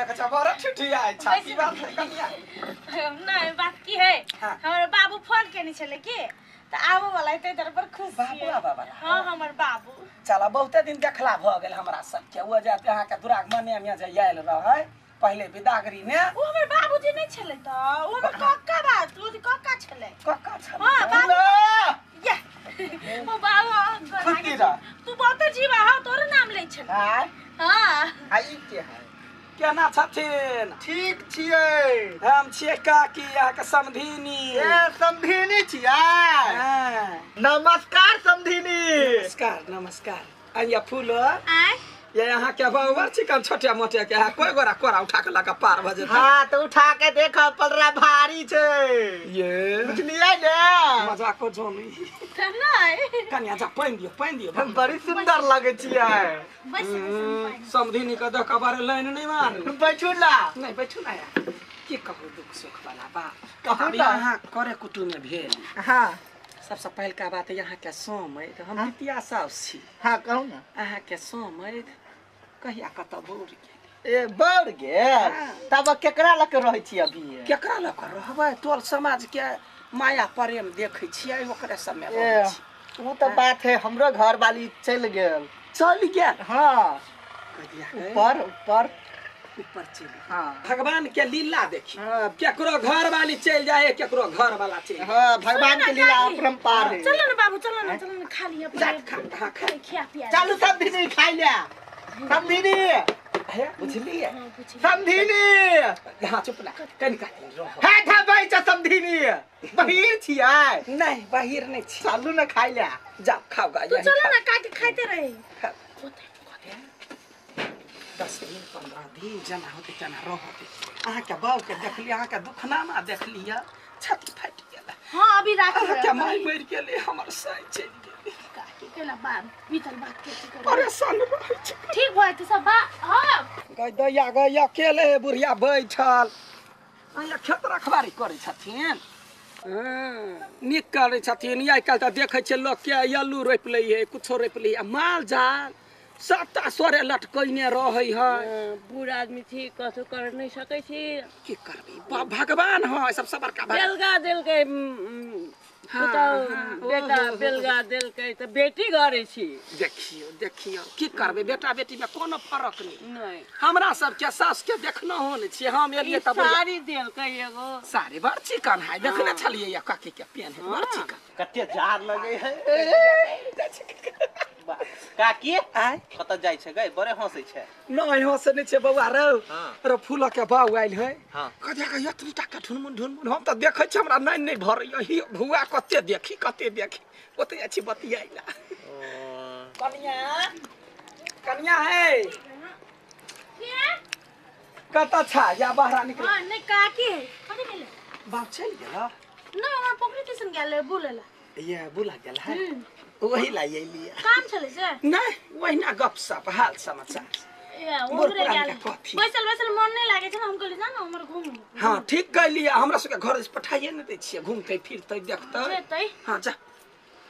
देखै छ बड़ ठिठिया छै की बात है कनिया? नहीं बात की है, हाँ। हमर बाबू फोन केने छले की त आबो वाला है तै पर खुश बाबू छियै। आबऽ वाला? हां हमर बाबू। चला बहुते दिन देखला भ गेल हमरा सबके। ओ जाते अहाँ के दुरागमने में जे आयल रहै पहिले विदागरी में। ओ हमर बाबूजी नहीं छले त ओ हमर कक्का बात, ओ कक्का छले। कक्का छले? हां बाबू। या ओ बाबू खुशी रह। तू बहुते जीवा हो, तोर नाम लै छले। हां हां। आ ई के है? केना छथिन? ठीक छियै। हम छियै काकी अहाँके समधिनी। ए समधिनी छियै? हाँ। नमस्कार समधिनी। नमस्कार नमस्कार। आइया फूल आय ये यहाँ के बाबर चिकन छोटे मोटे के है, कोई गोरा कोरा उठा के लगा पार भ जेतै। हां त उठा के देख पलरा भारी छै। ये बुझलियै ने? मजाक को जोनी त नहीं कनिया जा पानि दियो पानि दियो। हम बड़ी सुंदर लगै छियै। बैस बैस। समधिनी के देख बारे लाइन नहीं मारू। बैठू ना। नहीं बैठू ना यार। की कहू दुख सुख वाला बात। कहू अभी ना। यहाँ करे कुटुम में भेल। हां सबसे पहिलका बात यहाँ के सोम है, हम पितिया साउस छी। हां कहू ना। अहाँ के सोम है कहिया कतऽ बौर गेल? ए बौर गेल? तब केकरा लग के रहै छी अभी? केकरा लग के रहबै? टोल समाज के माया प्रेम देखै छियै, ओकरे सब में रहै छी। ओ त बात है, हमरो घर वाली चलि गेल। चलि गेल? हां। ऊपर ऊपर ऊपर चलि गेल। हां। भगवान के लीला देखी। हां। केकरो घर वाली चलि जाए, केकरो घर वाला चलि जाए। हां भगवान के लीला अपरंपार है। चलो ना बाबू, चलो ना, चलो ना, खा लिया। जा खा खा खा खिया पिया। चलू समधिनी खाइ ले। समधिनी हे बुझलियै? समधिनी। हां चुप ना कनि का दिन रह। हे धबै छ समधिनी। बहिर छियै? नहीं बहिर नहीं छी। चलू ना खाइ ले। जा खाओ गा। तू चलो ना काकी खाइते रही। 10 दिन 15 दिन जना होते तना रहते। अहाँ के बाऊ के देखलियै, अहाँ के दुखनामा देखलियै, छाती फाटि गेल। हां अभी राख। अहाँ के माय मरि गेलै, हमर साइ चलि गेलै। काकी केला बात बीतल बात के की करबै? परेशान रहै छी। ठीक भऽ जेतै सब बा। हां गै दैया गै अकेले बुढ़िया बैठल। अहाँ खेत रखबारी करै छथिन? नीक करै छथिन। आइ काल्हि तऽ देखै छियै लोक के आलू रोपि लै है, कुछो रोपि लै है, माल जाल सबटा सोरे लटकैने रहै है। बूढ़ आदमी छी, कथू कर नहीं सकै छी। की करबै, भगवान है सबसँ बड़का। बेलगा देलकै बेटा, बेलगा देलकै तऽ बेटी घरे छी। देखियौ देखियौ की करबै, बेटा बेटी में कोनो फरक नहीं। हमरा सबके सास के देखनो हो नहीं छियै। हम एलियै तब साड़ी देलकै एगो। साड़ी बड़ चिकन है, देखने छलियै या काकी के पेन है बड़ चिकन। कते जार लगै है। काकी कतऽ जाइ छै गै? बड़े हँसै छै। नहि हँसै नहि छै बौआ रौ। रो फूल के बाउ आयल है। कहिया के एतनी टा के ढुनमुन ढुनमुन हम तऽ देखै छी, हमरा नहि नहि भरैया। ही भुआ कते देखी कते देखी, ओते जाइ छी बतियाइला। कनिया कनिया है कतऽ छा? या बाहर निकल। हां नहीं काकी है। कथि गेलै? बाप चलि गेल? नहि हमरा पोखरि दिसन गेल है बुलै ला। ये बुला गेल है, वही ला एलियै। काम छलै से? नहीं वहिना गपशप हाल समाचार। ए ओकरे गेल बैसल बैसल मन नहीं लागे छै, हम कहली जा ना हमर घूम। हां ठीक कहलियै, हमरा सबके घर से पठाइए नै दै छियै, घूमतै फिरतै देखतै जेतै। हां जा।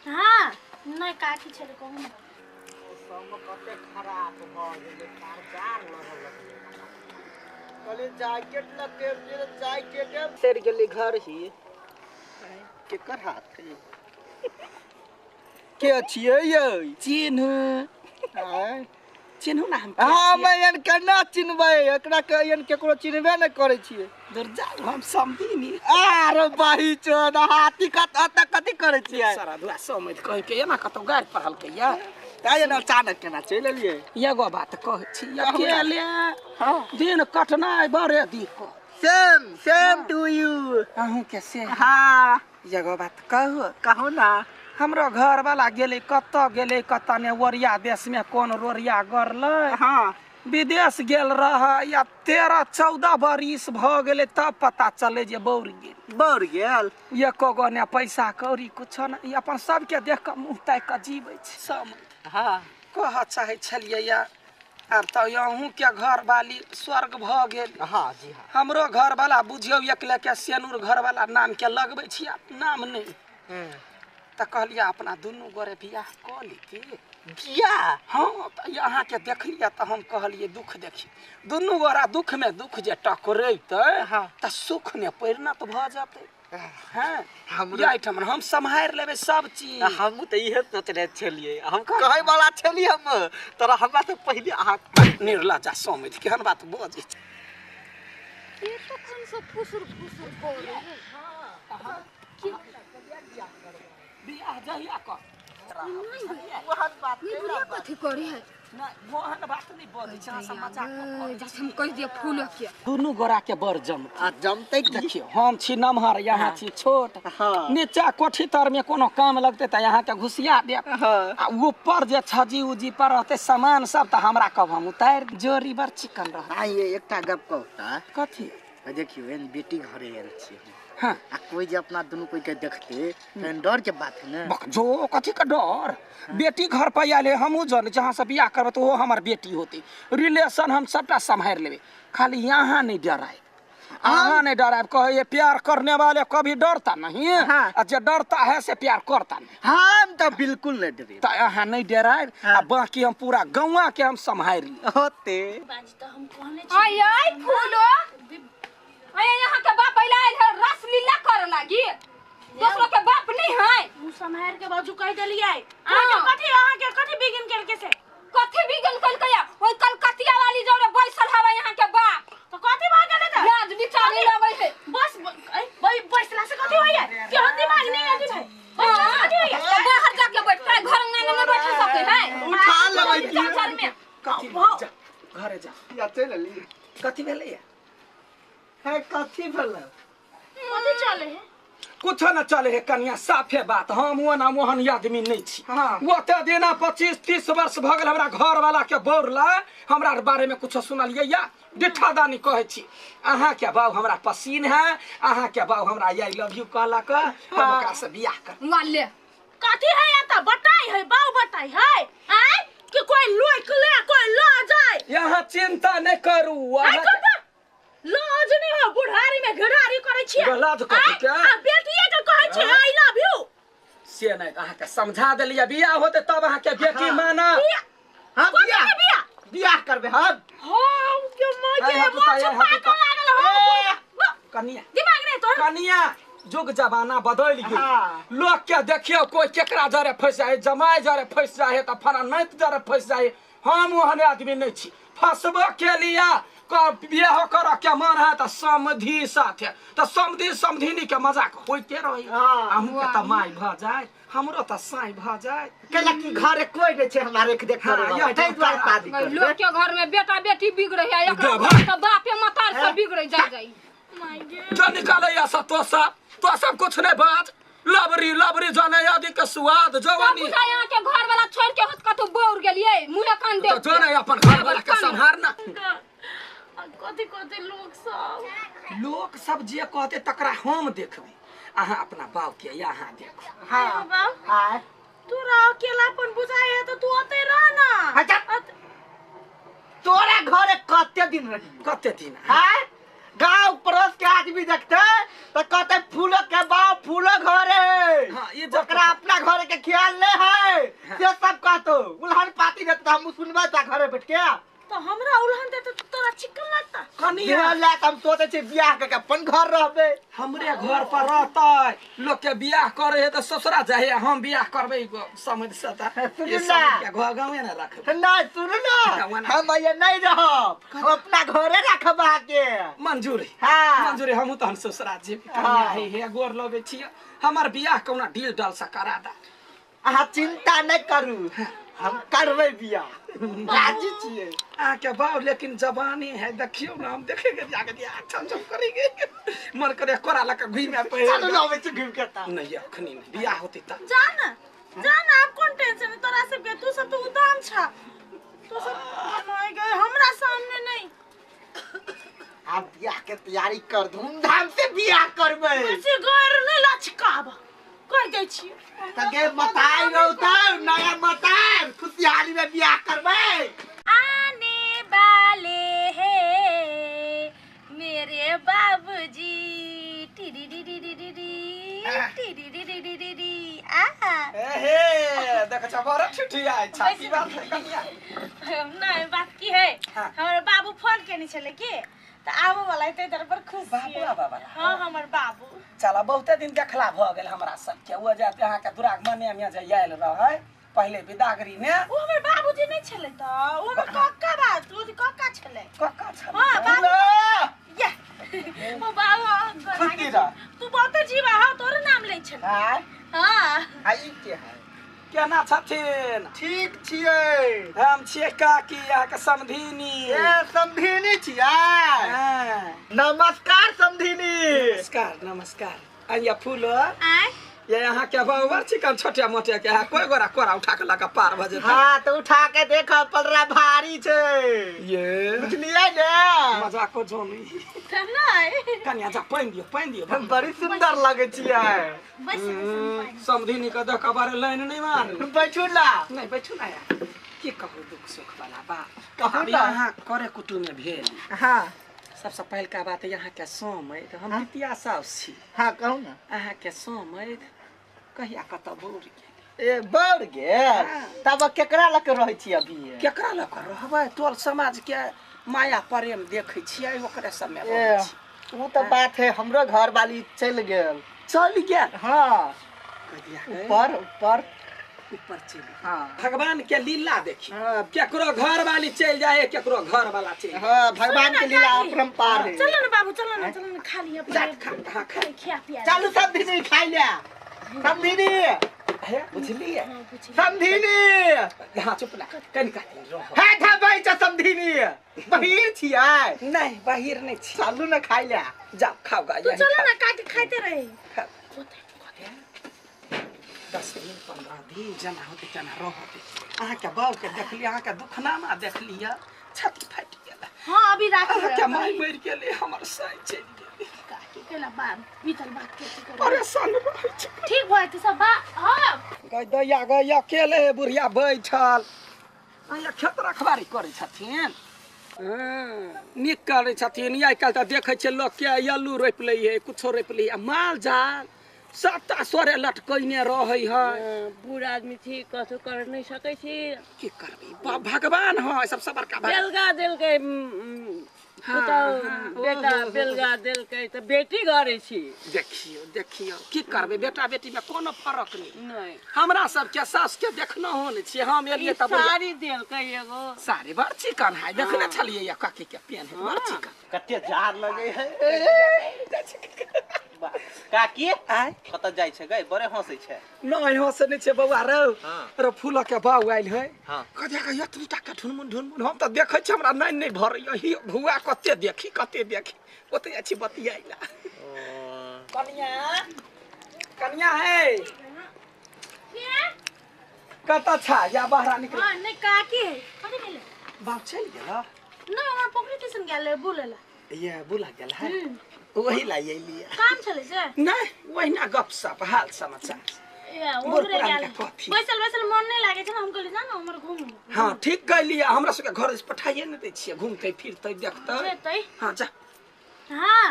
हां नहीं काकी छलै कहू ना। मौसम कते खराब भ गेलै, कार लगल लगलै। कहली जैकेट लके जैकेट सेर गेली घर ही। केकर हाथ है? के छियै यै? चिन्हू। चिन्हू ना हम। हम एहन केना चिन्हबै? एकरा के एहन केकरो चिन्हबे नहि करै छियै। दूर जाउ, हम समधिनी। आरे बाही चोद हाथी कत अत कथी करै छियै? सारा दुआ समझ कहि के एना कतौ गारि पढ़लकै या ताय एना अचानक केना चलि एलियै? एगो बात कहै छी, अकेले दिन कटनाइ बड़े दिक्कत। सेम सेम टू यू। अहूँ के सेम? हां। एगो बात कहू? कहू ना। हमरो घर वाला गेलै कतऽ गेलै कतऽ ने, ओरिया देश में कोन रोरिया गरलै। हाँ। विदेश गेल रहै या 13-14 बरिस भऽ गेलै तब पता चलै जे बौर गेल। बौर गेल? एको गो ने पैसा कौड़ी कुछो ने, अपन सबके देख कऽ मुँह ताकि कऽ जीबै छै सब। हाँ। कहऽ चाहै छलियै या आब तऽ अहूँके घर वाली स्वर्ग भऽ गेल। हाँ जी हाँ। हमरो घर वाला बुझियौ एकले के सेनुर घर वाला नाम के लगबै छी, नाम नहि। तऽ कहलियै अपना दुनू गोरे बियाह कऽ लीती। बियाह? हाँ, तऽ अहाँके देखलियै तऽ हम कहलियै दुख देखी दुनू गोरा दुख में दुख जे टकरेतै तऽ सुख में परिणत भऽ जेतै। हाँ, एहिठाम हम सम्हारि लेबै सब चीज। हमहूँ तऽ इहे सोचने छलियै, हम कहै वाला छलियै हम तोरा, हमरा से पहिले अहाँ। निर्लज्जा समझ केहन बात बजै छै। के तखन से फुसुर फुसुर करै है? बियाह जहिया कर ओहन बात ई बुढ़िया कथी करे है? नहि, ओहन बात नहि बजै छै, अहाँ सब मजाक करै। जैसे हम कह दिए फूल के दुनू गोरा के बड़ जम आ जमतै की? देखियौ, हम छी नमहर, यहाँ छी छोट। हाँ। नीचा कोठी तर में कोनो काम लगतै तऽ यहाँ के घुसिया देब। हाँ। आ ऊपर जे छजी उजी पर रहतै सामान सब तऽ हमरा कब हम उतारि जोड़ी बड़ चिकन रहत। आ ये एकटा गप कहू तऽ। कथी? देखियौ, एहन बेटी घरे आयल छी हम। हाँ। आ कोई जे अपना दुनू कोई के देखते तहन डर के बात है ने। बक जो कथी के डर? बेटी घर पर आयल है, हमहूँ जन जहाँ से बियाह करबै तऽ ओहो हमर बेटी होतै। रिलेशन हम सबटा सम्हारि लेबै, खाली यहाँ नहीं डरायब, अहाँ नहीं डरायब। कहे प्यार करने वाले कभी डरता नहीं। हाँ। आ जे डरता है से प्यार करता नहीं। हम तऽ बिल्कुल नहीं डरे। तऽ अहाँ नहीं डरायब। आ बाकी हम पूरा गौआ के हम सम्हारि लेब। होते बाजी तऽ हम कहने आय आय फूलो आय, यहाँ के बाप अइला आयल है रसलीला करे लागी, दोसरो के बाप नहीं है। मुँह सम्हारि के बाजू, कहि देलियै अहाँके। कथी अहाँके कथी बिगिन केलकै से? कथी बिगन कलकै? ओइ कलकतिया वाली जौरे बैसल हवे यहाँ के बाप। तऽ कथी भऽ गेलै तऽ? लाज बिचारी लगै है। बस बैसला से कथी होइए? केहन दिमाग नहीं है जी भाई, बैसला से कथी होइए? तऽ बाहर जाके बैठतै, घर अंगना में नहीं बैठ सकै है। उठा लेबै की? चाचर में कथी? जा घरे जा। या चलि अली। कथी भेलैया? है कथी भेलै? कथी चले है? कुछो न चले है कनिया, साफे बात, हम ओना ओहन आदमी नहीं छी। हाँ। ओते दिना 25-30 वर्ष भऽ गेल हमरा घर वाला के बौरला, हमरा बारे में कुछो सुनलियै या? डिठा दानी कहै छी, अहाँ के बाबू हमरा पसीन है, अहाँ के बाबू हमरा I love you कहलक, हम ओकरा से बियाह कर माले। कथी है या तऽ बताई है बाऊ, बताई है आय कि कोई लोक ले कोई ल जाए। यहाँ चिंता नहीं करू। आय अहाँ के- करता लाज नहीं हो, बुढ़ारी में घरारी करै छियै। लाज कथी के? आ बेटिए के कहै छियै I love you. से नहीं, अहाँ के समझा देलियै, बियाह होते तब अहाँ के बेटी माना। हम कथी बियाह के बियाह? बियाह करबै हम। हाँ, के माय के आय हाथ मोछ उतार, हाथ पाकऽ उतार। लागल हो। कनिया, दिमाग नहीं तोहर। कनिया, जुग जमाना बदलि गेल। हाँ। लोग के देखियौ कोई केकरा जरे फंसि जाइ, जमाइ जरे फंसि जाइ तऽ फलां नाति जरे फंसि जाइ। हम ओहन आदमी नहीं छी। फंसबो के लिया बियाह करऽ के मन है तऽ समधी साथे, तऽ समधी समधिनी के मजाक होइते रही। हाँ। अहूँ के तऽ माय भऽ जाय, हमरो तऽ साँय भऽ जाय। कैला कि घरे कोई नहीं छै हमरा रेख देख हाँ, करे वाला। यह ताहि दुआरे शादी करबै। लोग के घर में बेटा बेटी बिगड़े है, एकरा देबा। घर तऽ बापे मतार से बिगड़े जाय जाय। माय गे। जो निकाले या सब तो सब तो सब कुछ नहीं बात, लबरी लबरी जाने आदि के स्वाद जवानी। सब यहाँ के घर वाला छोड़ के होत कतौ बौर गेलियै, मुँहे कान दे। तो जो नहीं अपन घर वाला के संभारना। कथी कथी लोग सब लोग सब जे कहते तकरा हम देखबै, अहाँ अपना बाप के यहाँ देखू। हाँ। बाप। आय। तोरा अकेलापन बुझाइ है तऽ तू ओतै रह ना। अच्छा। तोरा घरे कते दिन रही? कते दिन? हाँ? गांव पड़ोस के आदमी देखते तो कहते फूलो के बाप फूलो घरे। हाँ, ये जब- ओकरा अपना घरे के ख्याल नहीं है। से सब कहतो उल्हन पाती देते, हम सुनबै ता घरे बैठ के। तऽ हमरा उलहन देते तऽ तोरा चिकन लगता। कनिया, ले तऽ हम सोचै छी बियाह के अपन घर रहबै। हमरे घर पर रहतै। लोग के बियाह करे है तऽ ससुरा जाइ है, हम बियाह करबै समझ से तऽ सुनू ये ना। समझ के घर गाँवे ने रखबै। नहीं सुनू ना, हम ये नहीं रहब, हम अपना घरे रखब अहाँके। मंजूरी। हाँ। मंजूरी, हमहूँ तहन ससुरा जेबै। हाँ। कनिया हे हे गोर लगै छियै, हमर बियाह कहुना डील डाल से करा दा। अहाँ चिंता नहीं करू, हम करबै बियाह, राजी छियै। अहाँके बाप लेकिन जवानी है, देखियौ ना हम देखेंगे जाके बियाह छम छम करेंगे, मन करे कोरा लऽ के घुमे चलू पे। ना, अबै छी घुमि के तऽ। नहीं अखनी नहीं, बियाह होतै तऽ। जा ना जा ना, आब कोन टेंशन है तोरा सबके? तू सब तऽ उदाम छा, तू सब माय गे हमरा सामने नहीं। आब बियाह के तैयारी कर, धूमधाम से बियाह करबै। बेसी गैर नहीं लचकाब, कह दै छी। तके मताई रहतै, नया मताई खुशहाली में बियाह करबै। आने वाले हैं मेरे बाबूजी, टिरी टिरी टिरी टिरी टिरी टिरी टिरी। आहा हे देखै छ बड़ ठिठियाइ छ की बात है कनिया? नहीं बात की है, हाँ। हमर बाबू फोन केने छले की त आबो वाला है तै पर खुश बाबू छियै। आबऽ वाला? हां हमर बाबू। चला बहुते दिन देखला भ गेल हमरा सबके। ओ जाते अहाँ के दुरागमने में जे आयल रहै पहिले विदागरी में, उ हमर बाबूजी नहीं छले त उ हमर कक्का बात, उ कक्का छले। कक्का छलै? हां बाबू ना या ओ बाबू खुशी रह। तू बहुते जीवा हो, तोर नाम लै छले। आय हां आ ई के है? केना छथिन? ठीक छियै। हम छियै काकी अहाँके समधिनी। ए समधिनी छियै? हाँ। नमस्कार समधिनी। नमस्कार नमस्कार। आइया फूल आय ये अहाँ के बाबू चिकन छोटे मोटे के है कोई गोरा कोरा उठा के लगा पार भ जेतै। हाँ तो उठा के देख पलरा भारी छै। ये बुझलियै ने? मजा को जोनी त नहीं कनिया जा पानि दियौ पानि दियौ। हम बड़ी सुंदर लगै छियै। बैस बैस। समधिनी के देख बारे लाइन नहीं मारू। बैठू ना। नहीं बैठू ना यार, की कहू दुख सुख वाला बात कहू अभी ना। अहाँ करे कुटुम में भेल। हाँ सबसे पहिलका बात यहाँ के सोमैत हम पितिया साउस छी। हाँ कहू ना। अहाँ के सोमैत कहिया कतऽ बौर गेल? ए बौर गेल? तब केकरा लग के रहै छी अभी? केकरा लग के रहबै? टोल समाज के माया प्रेम देखै छियै ओकरे सब में रहै छी। उ तो बात है, हमरो घर वाली चलि गेल। चलि गेल? हाँ कहिया? ऊपर ऊपर ऊपर चलि। हाँ भगवान के लीला देखी। हाँ। केकरो घर वाली चलि जाए केकरो घर वाला चलि जाए। हाँ भगवान के लीला अपरंपार है। चलो ना बाबू चलो ना, चलो ना खा लिया जा खा हाँ खा। खिया पिया। चलू समधिनी खाइ ले। समधिनी हे बुझलियै? समधिनी हाँ चुप ना कनि का दिन रह। हे धबै छ समधिनी बहिर छियै? नहीं बाहिर नहीं छी। चलू ना खाइ ले। जाओ खाओ गा तू चलो ना काटी खाते रहे। 10 दिन 15 दिन जना होते जना रहते। अहाँ के बाबू के देखलियै, अहाँ के दुखनामा देखलियै, छाती फाटि गेल। हां अभी राख अहाँ के माय मरि गेलै, हमर साइ चलि गेलै। काकी केला बात बीतल बात के की करबै? परेशान रहै छी। ठीक भए त सब बा। हां गै दैया गै अकेले बुढ़िया बैठल अहाँ खेत रखबारी करै छथिन। नीक करै छथिन। आइ काल्हि तऽ देखै छियै लोक के आलू रोपि लै है कुछो रोपि लै है, माल जाल सबटा सोरे लटकैने रहै है। बूढ़ आदमी छी कथु कर नहीं सकै छी। की करबै भगवान है सबसे बड़का भगवान। बेलगा देलकै पुतहु बेटा बेलगा देलकै त बेटी घरे छी। देखियौ देखियौ की करबै, बेटा बेटी में कोनो फरक नहीं। नहीं हमरा सबके सास के देखना हो नहीं छियै। हम एलियै तब साड़ी देलकै एगो साड़ी बड़ चिकन है, देखने छलियै या काकी के पेन है बड़ चिकन। कते जार लगै है काकी? आय कतऽ जाइ छै गै? बड़े हँसै छै। नहीं हँसै नहि छै बौआ रौ। रो फूल के बाउ आयल है। हाँ। कहिया के एतनी टा के ढुनमुन ढुनमुन हम तऽ देखै छी, हमरा नहीं नहीं भरैया। ही भुआ कते देखी कते देखी ओते जाइ छी बतियाइ ला। कनिया कनिया है कतऽ छा? या बाहर निकल। हां नहीं काकी है कथि भेलै? बाप चलि गेल? नहीं हमर पोखरी स्टेशन गेल बुले ला। ये बुला गेल है वही ला एलियै। काम छलै से? नहीं वहिना गपशप हाल समाचार। ए ओकरे गेल बैसल बैसल मन नहीं लागे छै, हम कहली जा ना हमर घूम। हां ठीक कहलियै, हमरा सबके घर से पठाइए ने दै छियै, घूमतै फिरतै देखतै जेतै। हां जा। हां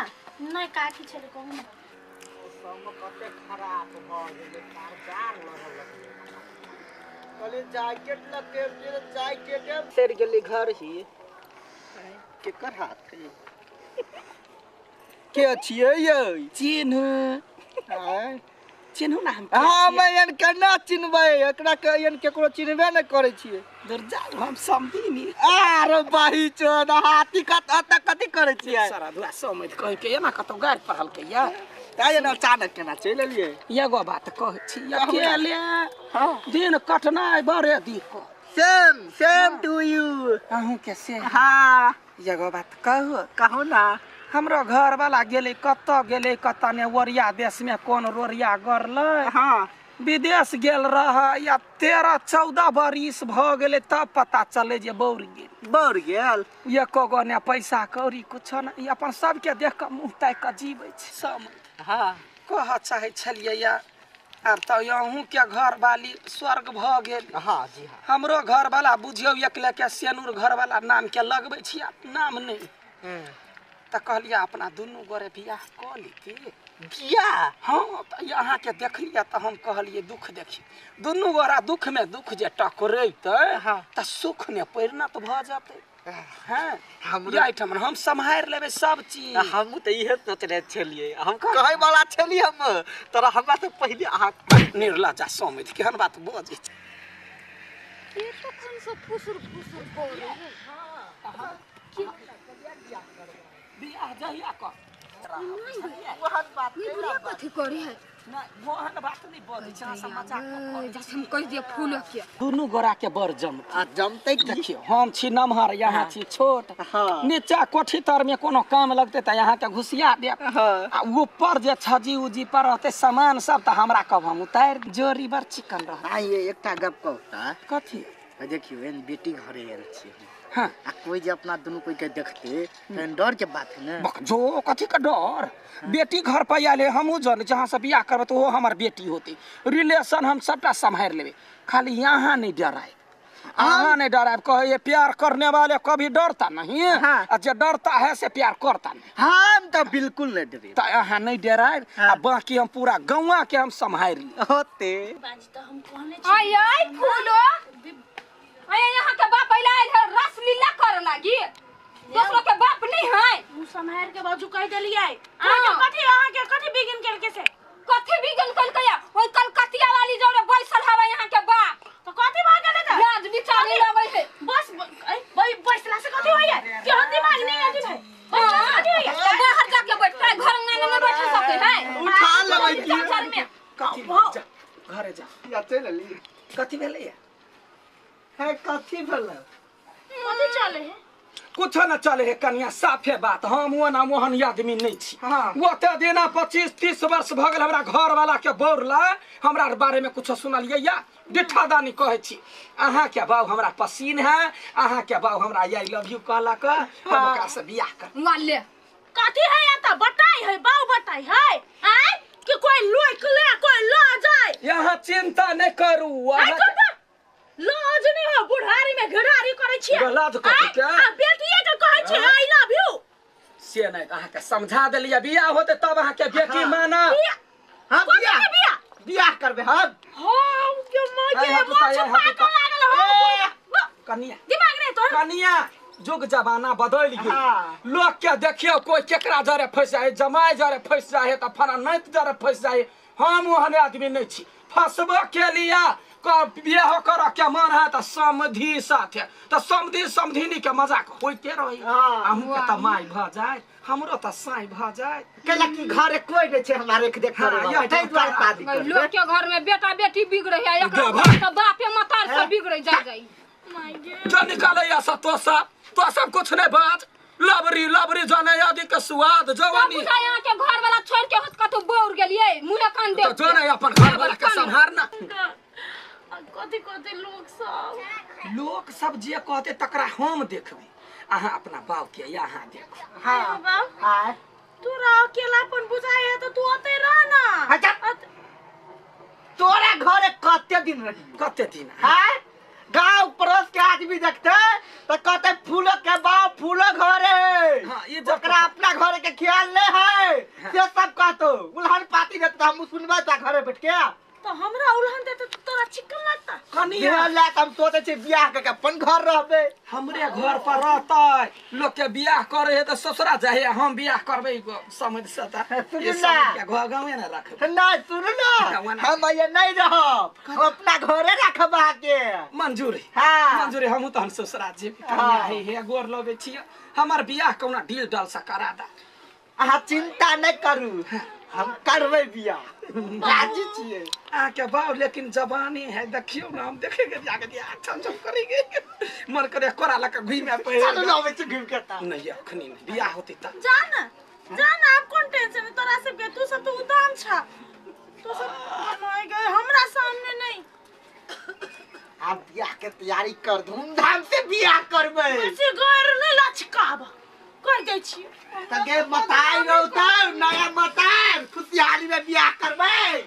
नहीं काकी छलै कहू ना। सब कते खराब भ गेलै, कार लगल लगलै। कहली जैकेट लगे जैकेट सड़ गेलै घर ही। केकर हाथ है? के छियै यै? चिन्हू चिन्हू ना हम। हम एहन केना चिन्हबै? एकरा के एहन केकरो चिन्हबे नहि करै छियै। दूर जाउ हम समधिनी। आरे बाही चोद हाथी कत अत कथी करै छियै? सारा दुआ समझ कहि के एना कतौ गारि पढ़लकै या ताय एना अचानक केना चलि एलियै? एगो बात कहै छी अकेले दिन कटनाइ बड़े दिक्कत। सेम सेम टू यू। अहूँ के से? हाँ एगो बात कहू? कहू ना। हमरो घर वाला गेलै कतऽ गेलै कतऽ ने ओरिया देश में कोन रोरिया गरलै। हाँ विदेश गेल रह या 13-14 बरिस भ गेलै तब पता चले जे बौर गेल। बौर गेल? एको गो ने पैसा कौड़ी कुछो ने, अपन सबके देख कऽ मुँह ताकि कऽ जीबै छै सब। हाँ कहऽ चाहै छलियै या आब तऽ अहूँके घरवाली स्वर्ग भ गेल। हाँ जी हाँ। हमरो घरवाला बुझियौ एक लेके सेनूर घरवाला नामके लगबै छी, नाम नहि। तऽ कहलियै अपना दुनू गोरे बियाह कऽ लीती। बियाह? हाँ, तऽ अहाँके देखलियै तऽ हम कहलियै दुख देखी दुनू गोरा दुख में दुख जे टकरेतै तऽ सुख ने परिणत भऽ जेतै। हाँ, एहिठाम हम सम्हारि लेबै सब चीज। हमहूँ तऽ इहे सोचने छलियै, हम कहै वाला छलियै हम तोरा हमरा से पहिले अहाँ। निर्लज्जा समझ केहन बात बजै छै। के तखन से फुसुर फुसुर करै है? बियाह जहिया कर ई बुढ़िया कथी करी है? नहि, ओहन बात नहि बजै छै, अहाँ सब मजाक करै। जैसे हम कहि दिए फूल के दुनू गोरा के बड़ जमतै। आ जमतै की? देखियौ, हम छी नमहर, यहाँ छी छोट। हाँ। नीचा कोठी तर में कोनो काम लगतै तऽ अहाँके घुसिया देब। हाँ। आ ऊपर जे छजी उजी पर रहतै सामान सब तऽ हमरा कहब हम उतारि। जोड़ी बड़ चिकन रहत। आ ये एकटा गप कहू तऽ। कथी? देखियौ, एहन बेटी घरे आयल छियै। हाँ। आ कोई जे अपना दुनू कोई के देखते तहन डर के बात है ने। जो कथी के डर? बेटी घर पर आयल है, हमहूँ जन जहाँ से बियाह करबै तऽ ओहो हमर बेटी होतै। रिलेशन हम सबटा सम्हारि लेबै, खाली यहाँ नहीं डरायब। अहाँ नहीं डरायब। कहै प्यार करने वाले कभी डरता नहीं। हाँ। आ जे डरता है से प्यार करता नहीं। हम तऽ बिल्कुल नहीं डरे। तऽ अहाँ नहीं डरायब। आ बाकी हम पूरा गौआ के हम सम्हारि लेब। होते। बाजी तऽ हम कहने आई आई फूलो, आई यहाँ के बाप अइला आयल है रसलीला करे लागी। दोसरो के बाप नहीं है। मुँह सम्हारि के बाजू कहि देलियै। अहाँके कथी, अहाँके कथी बिगिन केलकै से? कथी बिगिन केलकै? ओइ कलकतिया वाली जौरे बैसल हवे यहाँ के बाप। तऽ कथी भऽ गेलै तऽ? लाज बिचारी लगै है। बस बैसला से कथी होइए? केहन दिमाग नहि अथी भाई। बैसला से कथी होइए? तऽ बाहर जाके बैठतै, घर अंगना में नहि बैठ सकै है। उठा लेबै की? चाचर में। कथी? जा घरे जा। या चलि अली। कथी भेलैया? है कथी भेलै? कथी चले है? कुछो न चले है कनिया, साफे बात। हम ओना ओहन आदमी नहीं छी। हाँ। ओते दिना 25-30 वर्ष भऽ गेल हमरा घर वाला के बौरला, हमरा बारे में कुछो सुनलियै या डिठा दानी कहै छी। अहाँ के बाबू हमरा पसीन है, अहाँ के बाबू हमरा I love you कहलक, हम ओकरा से बियाह कर। वाले कथी है या तऽ बताई है, बाऊ बताई है। आय कि कोई लोक ले कोई ल जाए। यहाँ चिंता नहीं करू। आइ करबा लाज नहीं हो, बुढ़ारी में घिढ़ारी करै छियै। लाज कथी के? आ बेटिए के कहै छियै I love you. से नहीं, अहाँ के समझा देलियै। बियाह होते तब अहाँ के बेटी माना। हाँ, बियाह बियाह बियाह करबै हम। हाँ, के माय के मोछ पाकऽ लागल हो। कनिया दिमाग नहीं तोहर। कनिया, जुग जमाना बदलि गेल। लोक के देखियौ कोई केकरा जरे फंसि जाइ, जमाइ जरे फंसि जाइ तऽ फला नाति जरे फंसि जाइ। हम ओहन आदमी नहीं छी। फंसबो के लिया बियाह करऽ के मन है तऽ समधी साथे, तऽ समधी समधिनी के मजाक होइते रही। अहूँ के तऽ माय भऽ जाय, हमरो तऽ साई भऽ जाय। कैला कि घरे कोई नहीं छै हमरा रेख देख करे वाला। ताहि दुआरे शादी करबै। लोक के घर में बेटा बेटी बिगड़े है, एकरा घर तऽ बापे मतार से बिगड़े जाय जाय। जो निकालै सब तो सब कुछ नहीं बाज। लबरी लबरी जाने आदि के स्वाद जवानी। यहाँ के घर वाला छोड़ के हत कतौ बौर गेलियै मुँहे कान दे। तो जो नहीं अपन घर वाला के सम्हारना। कथी कथी लोक सब जे कहते तकरा हम देखबै। अहाँ अपना बाप के यहाँ देखू। हाँ बाप, तोरा अकेलापन बुझाइ है तऽ तू ओतै रह ना। अच्छा, तोरा घरे कते दिन रही? कते दिन? हाँ, गांव पड़ोस के आदमी देखते तो कहते फूलो के बाप फूलो घरे। हाँ, ये ओकरा अपना घरे के ख्याल नहीं है। से सब कहतो उलहन पाती देते, हम सुनबै त घरे बैठ के। तो हमरा उलहन देते तो तोरा चिकन लगता। कनिया ला हम सोचे छी बियाह के अपन घर रहबे, हमरे घर पर रहतै। लोक के बियाह करे है तऽ ससुरा जाए, हम बियाह करबै समझ से त सुन ना। घर गाँवे ना रखबै। नहीं सुन ना, हम ये नहीं रहब, हम अपना घरे रखब के। मंजूरी। हाँ मंजूरी, हमहूँ तहन ससुरा जेबै। कनिया हे हे गोर लगै छियै, हमर बियाह कौना डील डल से करा दा। अहाँ चिंता नहीं करू, हम करबै बियाह, राजी छियै। अहाँके बाप लेकिन जवानी है, देखियौ ना हम देखेंगे जाके दिया छम छम करेंगे, मन करे कोरा लके घुमे पे। चलू ना अबै छी घुमि के त। नहीं अखनी नहीं, बियाह होतै त। जा ना जा ना, आब कोन टेंशन है तोरा सबके? तू सब तो उदाम छा, तू सब नहीं गए हमरा सामने नहीं। आब बियाह के तैयारी कर, धूमधाम से बियाह करबै। बेसी गैर नहीं लचकाब कर दै छी। तगे मताई रहतै, नया मताई खुशहाली में बियाह करबै।